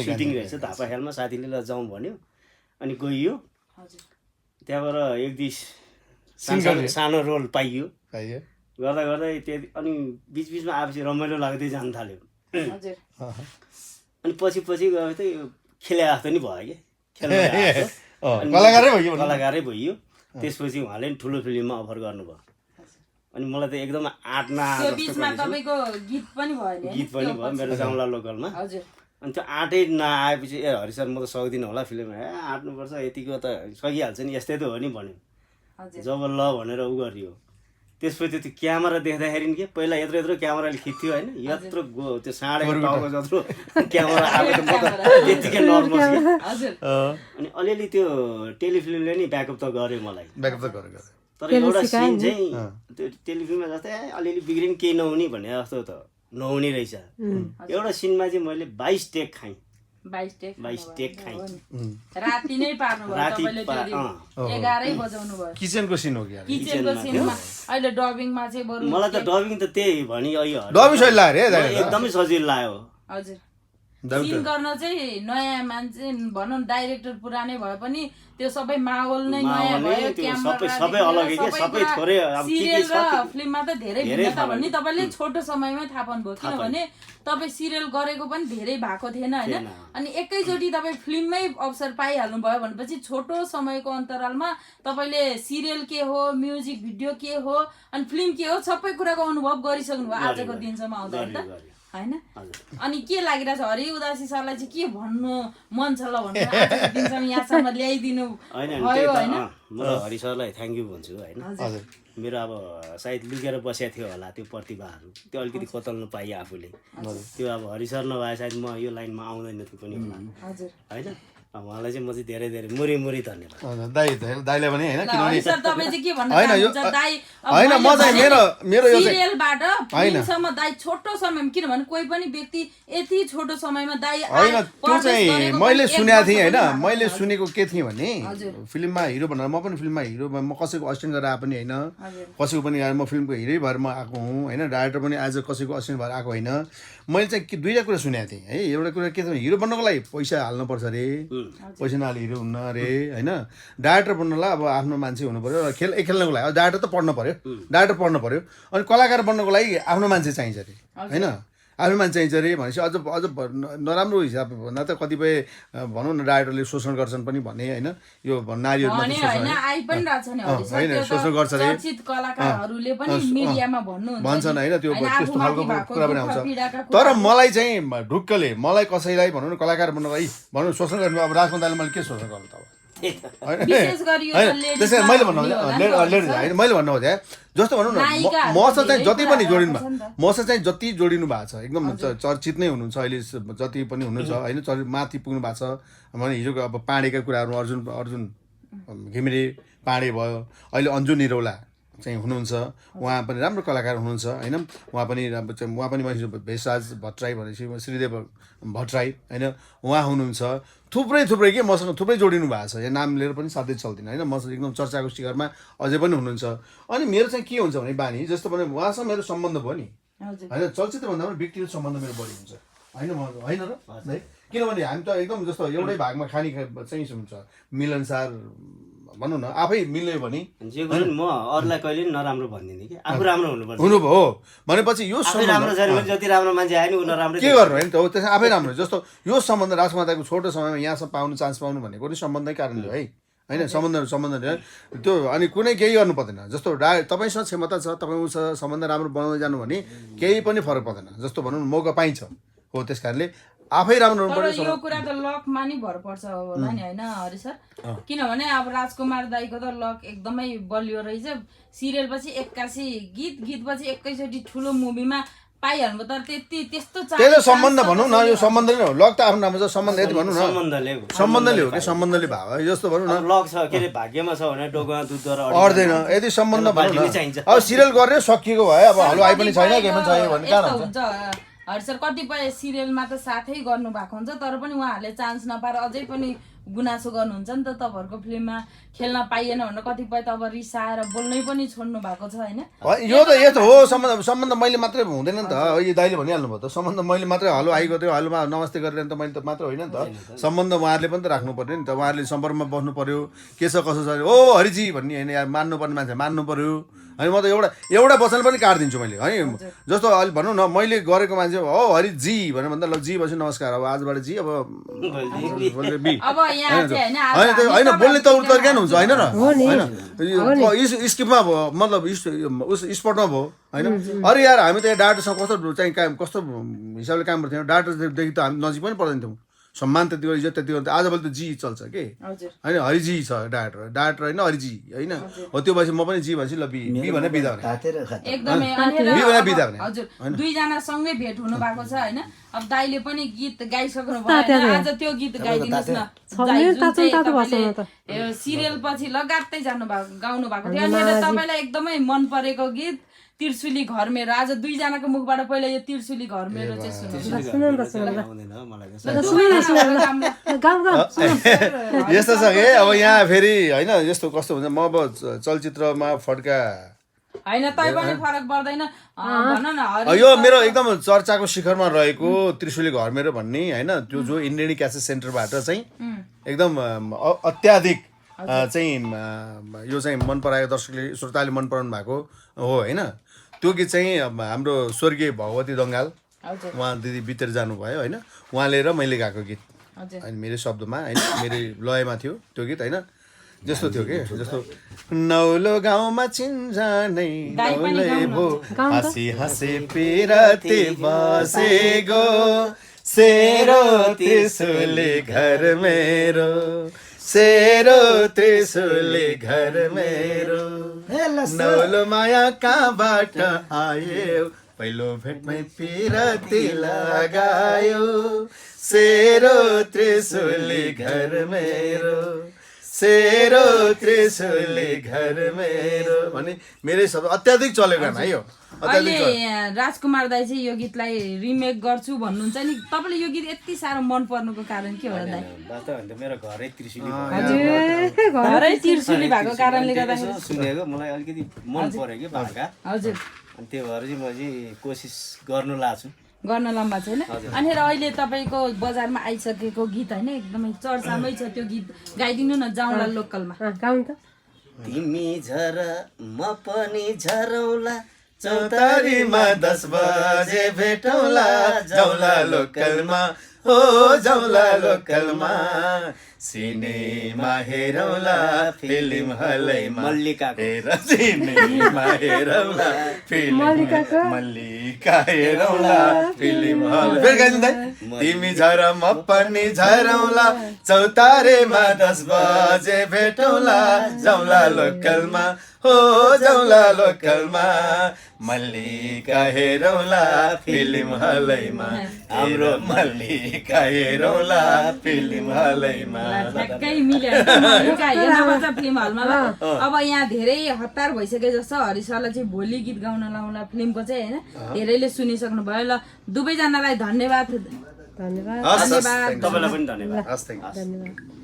shooting रहेछ धापा खेलमा साथीले ल जाउँ भन्यो अनि गइयो त्यहाँबाट एक दुई सानो रोल पाइयो गर्दा गर्दै त्यति अनि बिचबिचमा आएपछि रमाइलो लाग्दै जान थाल्यो अनि पछि गयो त खेले जस्तो नि भयो क्या कलाकारै भइयो त्यसपछि उहाँले नि ठुलो फिल्ममा अफर गर्नुभयो अनि मलाई त एकदम गीत पनि भयो मेरो जाउँला लोकलमा अनि त्यो आँटै नआएपछि ए हरि सर म त सक्दिनँ होला फिल्म आँट्नुपर्छ यतिको त सकिहाल्छ नि यस्तै त हो नि भन्यो जब ल भनेर उ गरियो त्यसपछि त्यो क्यामेरा देख्दाखेरि के पहिला यत्रो क्यामेराले खिच्थ्यो होइन यत्रो त्यो साँडेको टाउको जत्रो क्यामेरा आएको म त त्यतिकै नर्भस अनि अलिअलि त्यो टेलिफिल्मले नि ब्याकअप त गर्यो मलाई तर एउटा सिन चाहिँ त्यो टेलिफिल्ममा जस्तै अलिअलि बिग्रिनु केही नहुने भने जस्तो त नहुने रहेछ एउटा सिनमा चाहिँ मैले 22 टेक खाएँ 22 टेक खाएँ राति नै पार्नु भयो तपाईले त्यो 11 बजाउनु भयो किचनको सिन हो कि किचनको सिनमा अहिले डबिङमा चाहिँ बरु मलाई त डबिङ त त्यही भनि डबिङ सजिलो लाग्यो रे एकदमै सजिलो लाग्यो हजुर सिन गर्न चाहिँ नयाँ मान्छे भनौँ डाइरेक्टर पुरानै भए पनि त्यो सबै माहौल नै नयाँ भयो सबै अलगै के सबै थोरै अब सिरियल र फिल्ममा त धेरै भिन्नता भन्ने तपाईले छोटो समयमै थाहा पाउनुभयो किनभने तपाईँ सिरियल गरेको पनि धेरै भएको थिएन होइन अनि एकैचोटि तपाईँ फिल्ममै अवसर पाइहाल्नु भयो भनेपछि छोटो समयको अन्तरालमा तपाईँले सिरियल के हो म्युजिक भिडियो के हो अनि फिल्म के हो सबै कुराको अनुभव गरिसक्नु भयो आजको दिनसम्म आउँदा होइन अनि के लागिरहेछ हरि उदासी सरलाई चाहिँ के भन्नु मन छ ल भन्नु आजको दिनसम्म यहाँसम्म ल्याइदिनु भयो होइन म हरि सरलाई थ्याङ्क यू भन्छु होइन मेरो अब सायद लुकेर बसेको थियो होला त्यो प्रतिभाहरू त्यो अलिकति खोतल्नु पाएँ आफूले त्यो अब हरि सर नभए सायद म यो लाइनमा आउँदैन थियो पनि होला होइन उहाँलाई चाहिँ म चाहिँ धेरै मुरी धन्यवाद दाइले पनि होइन किनभने सर तपाईँ चाहिँ के भन्नु चाहनुहुन्छ दाइ होइन म चाहिँ मेरो यो सिरियलबाट फिल्मसम्म दाइ छोटो समयमा किनभने कोही पनि व्यक्ति यति छोटो समयमा दाइ होइन त्यो चाहिँ मैले सुनेको थिएँ होइन मैले सुनेको के थिएँ भने फिल्ममा हिरो भनेर म पनि फिल्ममा हिरो म कसैको असिस्टेन्ट गरेर आए पनि होइन कसैको पनि म फिल्मको हिरै भएर म आएको हुँ होइन डाइरेक्टर पनि आज कसैको असिस्टेन्ट भएर आएको होइन मैले चाहिँ दुईवटा कुरा सुनेको थिएँ है एउटा कुरा के छ हिरो बन्नको लागि पैसा हाल्नुपर्छ अरे पैसा नहाली हिरो हुन्न अरे होइन डाइरेक्टर बन्नलाई अब आफ्नो मान्छे हुनु पर्यो र खेल्नको लागि अब डाइरेक्टर त पढ्नु पर्यो अनि कलाकार बन्नको लागि आफ्नो मान्छे चाहिन्छ अरे होइन आफ्नो मान्छे चाहिन्छ अरे भनेपछि अझ नराम्रो हिसाब भन्दा त कतिपय भनौँ न डाइरेक्टरले शोषण गर्छन् पनि भने होइन यो नारीहरूमा होइन शोषण गर्छ अरे भन्छन् होइन त्यो त्यस्तो खालको कुरा पनि आउँछ तर मलाई चाहिँ ढुक्कले मलाई कसैलाई भनौँ न कलाकार बन्नको लागि भनौँ शोषण गर्नु अब राजकुमार दाइले मैले के शोषण गर्नु त त्यसै मैले भन्नु मैले भन्नु हो जस्तो भनौँ न मसँग चाहिँ जति पनि जति जोडिनु भएको छ एकदम चर्चित नै हुनुहुन्छ अहिले जति पनि हुनुहुन्छ होइन माथि पुग्नु भएको छ भने हिजोको अब पाँडेका कुराहरू अर्जुन घिमिरे पाँडे भयो अहिले अन्जु निरौला चाहिँ हुनुहुन्छ उहाँ पनि राम्रो कलाकार हुनुहुन्छ होइन उहाँ पनि भेषराज भट्टराई भनेपछि श्रीदेव भट्टराई होइन उहाँ हुनुहुन्छ थुप्रै के मसँग थुप्रै जोडिनु भएको छ यहाँ नाम लिएर पनि साध्यै चल्दिनँ होइन मसँग एकदम चर्चाको शिखरमा अझै पनि हुनुहुन्छ अनि मेरो चाहिँ के हुन्छ भने बानी जस्तो भने उहाँसँग मेरो सम्बन्ध भयो नि होइन चलचित्रभन्दा पनि व्यक्तिगत सम्बन्ध मेरो बढी हुन्छ होइन र है किनभने हामी त एकदम जस्तो एउटै भागमा खाने चाहिँ हुन्छ मिलनसार भनौँ न आफै मिल्यो भने म अरूलाई कहिले नराम्रो भन्दिनँ कि आफू राम्रो हुनुपर्छ हुनुभयो भनेपछि यो राम्रो छैन भने जति राम्रो मान्छे आयो नि उ नराम्रो के गर्नु होइन त हो त्यसमा आफै राम्रो जस्तो यो सम्बन्ध राजकुमारको छोटो समयमा यहाँसम्म पाउनु चान्स पाउनु भनेको नि सम्बन्धै कारणले है होइन सम्बन्ध त्यो अनि कुनै केही गर्नु पर्दैन जस्तो तपाईँसँग क्षमता छ तपाईँसँग सम्बन्ध राम्रो बनाउँदै जानु भने केही पनि फरक पर्दैन जस्तो भनौँ न मौका पाइन्छ हो त्यस कारणले आफै राम्रो हुनुपर्छ यो कुरा त लकमा नि भर पर्छ होला नि होइन हरि सर किनभने अब राजकुमार दाइको त लक एकदमै बलियो रहेछ सिरियल पछि 81 गीत पछि एकैचोटि ठुलो मुभीमा पाइहाल्नु तर त्यस्तो त्यही सम्बन्ध भनौँ न यो सम्बन्ध नै हो लक त आफ्नो नाममा छ सम्बन्ध यति भनौँ न सम्बन्धले हो कि सम्बन्धले भाव जस्तो भनौँ न लक छ के अरे भाग्यमा छ भने डोकोमा दुधद्वारा अड्दैन यदि सम्बन्ध भनौँ न अब सिरियल गरेर सकिएको भयो अब हलो आइ पनि छैन के पनि छैन भन्ने कारण हुन्छ हरि सर कतिपय सिरियलमा त साथै गर्नु भएको हुन्छ तर पनि उहाँहरूले चान्स नपाएर अझै पनि गुनासो गर्नुहुन्छ नि त तपाईँहरूको फिल्ममा खेल्न पाइएन भनेर कतिपय त अब रिसाएर बोल्नै पनि छोड्नु भएको छ होइन यो त यस्तो हो सम्बन्ध मैले मात्रै हुँदैन नि त यो दाइले भनिहाल्नु भयो त सम्बन्ध मैले मात्रै हलो आइको थियो हलोमा नमस्ते गरेर त मैले त मात्र होइन नि त सम्बन्ध उहाँहरूले पनि त राख्नु पर्यो नि त उहाँहरूले सम्पर्कमा बस्नु पर्यो के छ कसो छ ओ हरिजी भन्ने होइन यार मान्नुपर्ने मान्छे मान्नु पर्यो अनि म त एउटा वचन पनि काटिदिन्छु मैले है जस्तो अहिले भनौँ न मैले गरेको मान्छे हो हरिजी भनेर भन्दा ल जी बसी नमस्कार अब आजबाट जी अब बी होइन बोल्ने तौर तरिका नि हुन्छ होइन र होइन स्किपमा भयो मतलब स्पटमा भयो होइन अरे यार हामी त यहाँ डाक्टरसँग कस्तो चाहिँ काम कस्तो हिसाबले काम गर्थ्यौँ डाक्टरदेखि त हामी नजिक पनि पर्दैन थियौँ सम्मान त्यति इज्जत त्यति गर्छ आजभोलि त जी चल्छ के होइन हरिजी छ डाक्टर होइन हरिजी होइन हो त्यो भएपछि म पनि जी भनेपछि ल बी भने बिदा एकदमै हजुर दुईजना सँगै भेट हुनु भएको छ होइन अब दाइले पनि गीत गाइसक्नु भयो आज त्यो गीत गाइदिनुहोस् न सिरियल पछि लगातार गाउनु भएको थियो अनि तपाईँलाई एकदमै मन परेको गीत त्रिशुली घर मेरो आज दुईजनाको मुखबाट पहिला यो त्रिशुली घर मेरो यस्तो छ कि अब यहाँ फेरि होइन यस्तो कस्तो हुन्छ म अब चलचित्रमा फड्का हैन तै पनि फरक पर्दैन भन न यो मेरो एकदम चर्चाको शिखरमा रहेको त्रिशुली घर मेरो भन्ने हैन त्यो जो इन्डियन क्यासेट सेन्टरबाट चाहिँ एकदम अत्याधिक चाहिँ यो चाहिँ मन पराएको दर्शकले श्रोताले मन पराउनु भएको हो हैन त्यो गीत चाहिँ हाम्रो स्वर्गीय भगवती दङ्गाल उहाँ दिदी बितेर जानुभयो हैन उहाँले र मैले गाएको गीत अनि मेरो शब्दमा हैन मेरो लयमा थियो त्यो गीत हैन जस्तो थियो के जस्तो नौलो गाउँमा चिन्जानै नौलै भो हाँसी हाँसी पिरती बसेगो सेरो त्रिशुली घर मेरो सेरो त्रिशुली घर मेरो नौलो माया कहाँबाट आयो पहिलो भेटमै पिरती लगायो सेरो त्रिशुली घर मेरो सेरो त्रिशुली घर मेरो भने मेरै शब्द अत्याधिक चलेको है यो अहिले राजकुमार दाइ चाहिँ यो गीतलाई रिमेक गर्छु भन्नुहुन्छ नि तपाईले यो गीत यति साह्रो मन पर्नुको कारण के हो दाइ वास्तवमा मेरो घरै त्रिशुली घरै त्रिशुली भएको कारणले गर्दा सुनेको मलाई अलिकति मन पर्यो कि भाका हजुर अनि त्यो भएर चाहिँ म चाहिँ कोसिस गर्नु लाग्छु गर्न लम्बा छैन अनि अहिले तपाईको बजारमा आइसकेको गीत हैन एकदमै चर्चामै छ त्यो गीत गाइदिनु न जाउँला लोकलमा गाउँ त तिमी झर म पनि झरौला चौतारीमा 10 बजे भेटौला जाउँला लोकलमा हो जाउँला लोकलमा सिनेमा हेरौला फिल्म हलैमा मल्लिका हेर सिनेमा हेरौला फिल्म मल्लिका हेरौला फिल्म हल फेरि गाइदिनु तिमी झर म पनि झरौला चौतारेमा 10 बजे भेटौला जाउँला लोकलमा हो जाउँला लोकलमा मल्लिका हेरौला फिल्म हलैमा हाम्रो मल्लिका हेरौला फिल्म हलैमा ठ्याक्कै मिल्यो मल्लिका हेर्नुपर्छ फिल्म हलमा अब यहाँ धेरै हतार भइसके जस्तो हरिशरलाई चाहिँ भोलि गीत गाउन लाउँला फिल्मको चाहिँ हैन धेरैले सुनिसक्नु भयो ल दुवैजनालाई धन्यवाद तपाईँलाई पनि धन्यवाद धन्यवाद